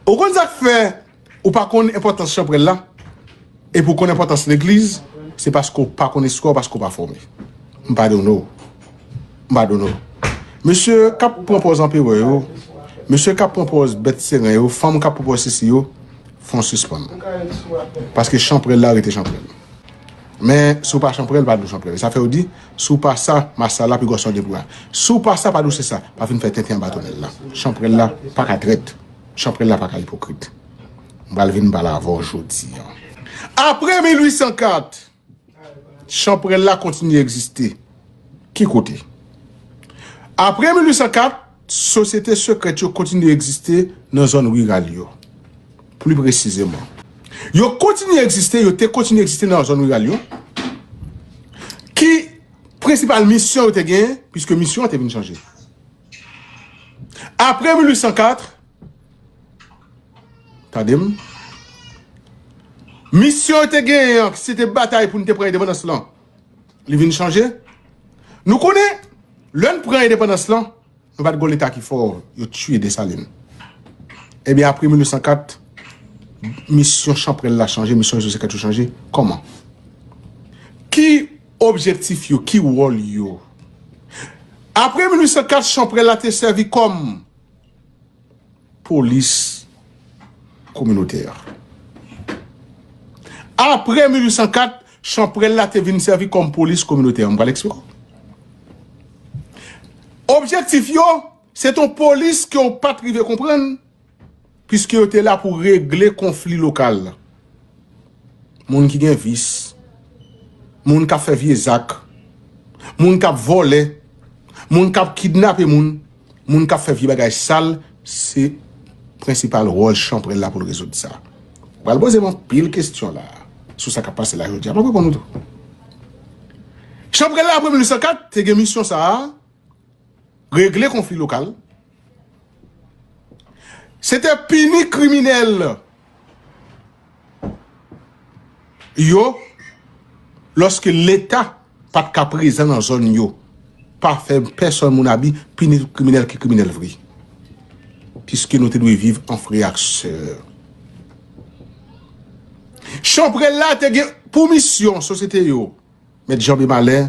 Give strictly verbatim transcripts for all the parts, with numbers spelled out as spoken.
Ou konn sa k fè ou pa konn enpòtans chanprèl la? Epi w konn enpòtans legliz, se paske w pa konn istwa, paske w pa fòme. M padone w. M padone w. Mesye k ap pran pòz anperè yo, mesye k ap pran pòz bèt seren yo, fanm k ap pran pòz sesi yo, fò n sispann. Paske chanprèl la rete chanprèl. Men, si w pa chanprèl, pa di w chanprèl. Sa fè yo di, si w pa sa, mas sa la, pi gwòs sa w gen pou w. Si w pa sa, pa di w se sa. Pa vin fè tenten anba tonnèl la. Chanprèl la pa ka trèt. Chanprèl la pa ka ipokrit. M pral vin pale avè w jodi a. Apre mil uit san kat, chanprèl la kontinye egziste. Ki kote? Apre mil uit san kat, sosyete sekrèt yo kontinye egziste nan zòn riral yo. Pli presizeman, yo kontinye egziste, yo te kontinye egziste nan zòn riral yo. Ki prensipal misyon yo te genyen, piske misyon an te vin chanje? Apre mil uit san kat, tande m, misyon yo te genyen an, se te batay pou n te pran endepandans lan, li vin chanje. Nou konnen, lè n pran endepandans lan, nou pa t gen yon leta ki fò, yo tiye Desalin. Ebyen, apre mil uit san kat, misyon chanprèl la chanje, misyon rezo sekrèt yo chanje. Kòman? Ki objektif yo, ki wòl yo? Apre mil uit san kat, chanprèl la te sèvi kòm polis kominotè. Apre mil uit san kat, chanprèl la te vin sèvi kòm polis kominotè. M pral eksplike w. Objektif yo, se t on polis ke w pa t rive konprann, piske yo te la pou regle konfli lokal. Moun ki gen vis, moun k ap fè vye zak, moun k ap vòlè, moun k ap kidnape moun, moun k ap fè vye bagay sal, se prensipal wòl chanprèl la pou l rezoud sa. Ou pral poze m anpil kesyon la sou sa k ap pase la jodi a. M ap reponn ou tou. Chanprèl la, apre mil uit san kat, te gen misyon sa a, regle konfli lokal. Se te pini kriminèl yo lòske Leta pa t ka prezan nan zòn yo. Pa fè pèsòn moun abi, pini tout kriminèl ki kriminèl vre. Piske nou te dwe viv an frè ak sè. Chanprèl la te gen pou misyon sosyete yo mèt janbe malè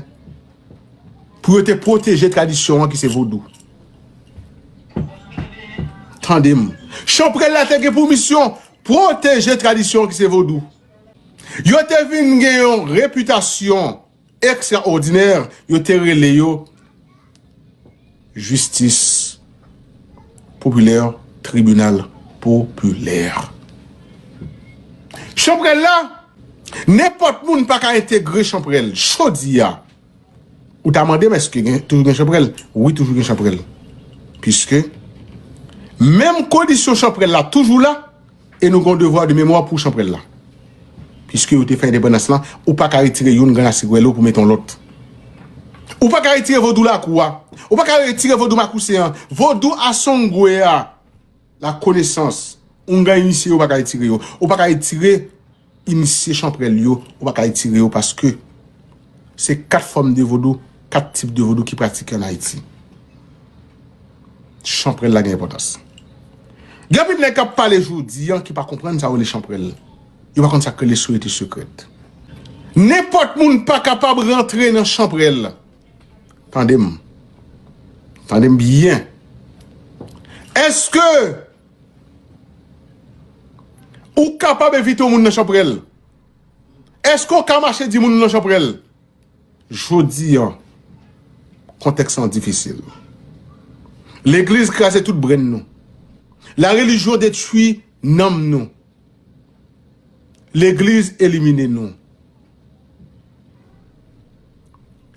pou yo te pwoteje tradisyon an ki se vodou. Tande m. Chanprèl la te gen pou misyon pwoteje tradisyon an ki se vodou. Yo te vin gen yon repitasyon ekstraòdinè, yo te rele yo jistis popilè, tribinal popilè. Chanprèl la, nenpòt moun pa ka entegre chanprèl. Jodi a, ou ta mande m èske gen, toujou gen chanprèl? Wi, toujou gen chanprèl. Piske menm kondisyon chanprèl la toujou la, e nou gen yon devwa de memwa pou chanprèl la. Piske yo te fè endepandans lan, ou pa ka retire youn grann asigwèl ou pou mete yon lòt. Ou pa ka retire vodou lakou a. Ou pa ka retire vodou makousen an. Vodou asongwe a, lakonesans, oungan inisye yo pa ka retire yo. Ou pa ka retire inisye chanprèl yo, ou pa ka retire yo paske se kat fòm de vodou, kat tip de vodou ki pratike ann Ayiti. Chanprèl la gen enpòtans. Gen anpil nèg k ap pale jodi a ki pa konprann sa yo rele chanprèl. Yo pa konn sa k rele sosyete sekrèt. Nenpòt moun pa kapab rantre nan chanprèl. Tande m. Tande m byen. Èske ou kapab envite yon moun nan chanprèl? Èske w ka mache di moun nan chanprèl? Jodi a, kontèks lan difisil. Legliz kraze tout brenn nou. Larelijyon detwi nanm nou. Legliz elimine nou.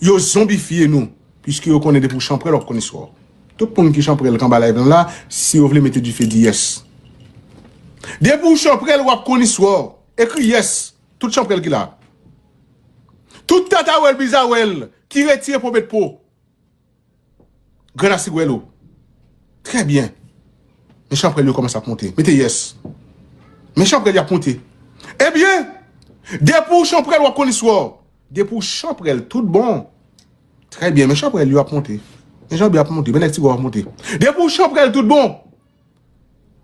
Yo zonbifye nou, piske yo konnen depi w chanprèl, w ap konn istwa w. Tout moun ki chanprèl k anba live lan la, si yo vle mete dife, di yès. Depi w chanprèl, w ap konn istwa w. Ekri yès. Tout chanprèl ki la. Tout tatawèl bizawèl ki retire po met po. Grann asigwèl ou. Trè byen. Men chanprèl yo kòmanse ap monte. Mete yès. Men chanprèl y ap monte. Ebyen, depi w chanprèl, w ap konn istwa w. Depi w chanprèl tout bon. Trè byen, men chanprèl yo ap monte. Men janbe ap monte, men nèg Tigwav ap monte. Depi w chanprèl tout bon.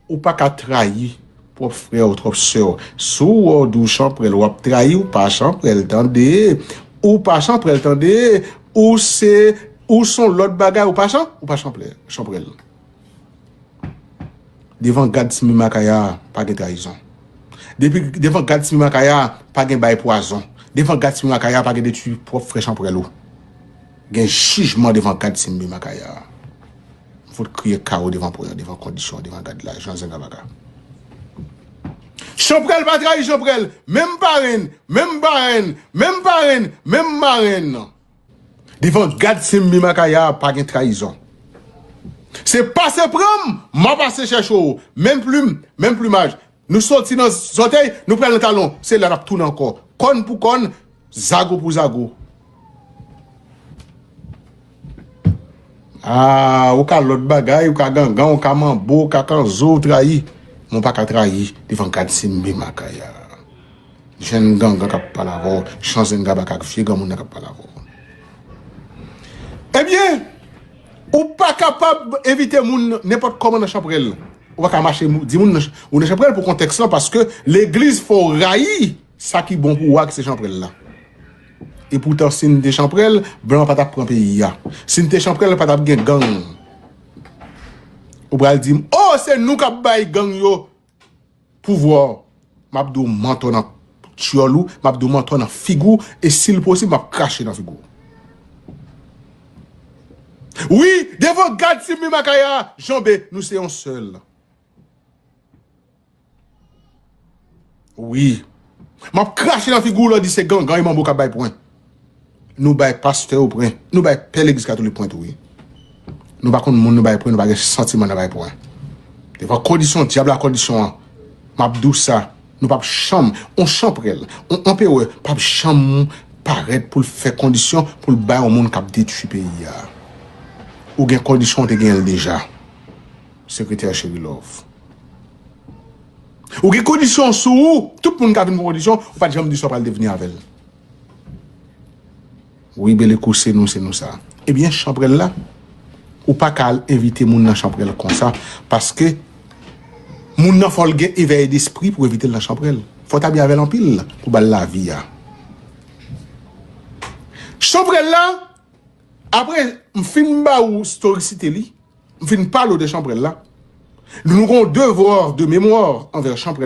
Ou pa ka trayi pwòp frè w, pwòp sè w. Si w wè w di w chanprèl, w ap trayi, ou pa chanprèl, tande. Ou pa chanprèl, tande. Ou se, ou se yon lòt bagay, ou pa chan, ou pa chanprèl, chanprèl. Devan gad Simbi Makaya, pa gen trayizon. Depi, devan gad Simbi Makaya, pa gen bay pwazon. Devan gad Simbi Makaya, pa gen detwi pwòp frè chanprèl ou. Gen jijman devan gad Simbi Makaya. Fout kriye kawo devan pwen an, devan kondisyon, devan gad la, jan zenga baka. Chanprèl pa trayi chanprèl, menm parenn, menm parenn, menm parenn, menm marenn. Devan gad Simbi Makaya, pa gen trayizon. Se pase pran m, m a pase chèche w. Menm plim, menm plimaj. Nou soti nan zòtèy, nou pral nan talon. Se la n ap tounen ankò. Kòn pou kòn, zago pou zago. Ah, ou ka lòt bagay, ou ka gangan, ou ka manbo, ou ka kanzo, ou trayi. Men w pa ka trayi devan gad Simbi Makaya. Jèn gangan k ap pale avè w, jan zenga baka ak vye granmoun nan k ap pale avè w. Ebyen, ou pa kapab envite moun nenpòt kòman nan chanprèl. Ou pa ka mache mou-, di moun nan ch-, ou nan chanprèl pou kontèks lan, paske legliz fè w rayi sa ki bon pou ou a, ki se chanprèl la. Epoutan, si n te chanprèl, blan pa t ap pran peyi a. Si n te chanprèl, pa t ap gen gang. Ou pral di m, "Oh, se nou k ap bay gang yo pouvwa." M ap di w mantò nan tjòl ou, m ap di w mantò nan figi w, e si l posib, m ap krache nan figi w. Wi, devan gad Simbi Makaya, janbe, nou se yon sèl. Wi. M ap krache nan figi w lè w di se gangan e manbo k ap bay pwen. Nou bay pastè yo pwen. Nou bay pè legliz katolik pwen tou, wi. Nou pa konn moun nou bay pwen, nou pa gen santiman nan bay pwen. Devan kondisyon dyab la, kondisyon an, m ap di w sa, nou p ap janm, on chanprèl, on anperè p ap janm parèt pou l fè kondisyon pou l bay yon moun k ap detwi peyi a. Ou gen kondisyon, ou te genyen l deja. Sekretè Cheri Love. Ou gen kondisyon sou ou, tout moun ka vin pou kondisyon, ou pa t janm di sa w pral devni avè l. Wi, Belekou, se nou, se nou sa. Ebyen, chanprèl la, ou pa ka al envite moun nan chanprèl konsa, paske moun nan fò l gen evèy despri pou envite l nan chanprèl. Fò w ta byen avè l anpil pou ba l lavi a. Chanprèl la, apre m fin ba ou istorikite li, m fin pale w de chanprèl la, nou gen yon devwa de memwa anvè chanprèl.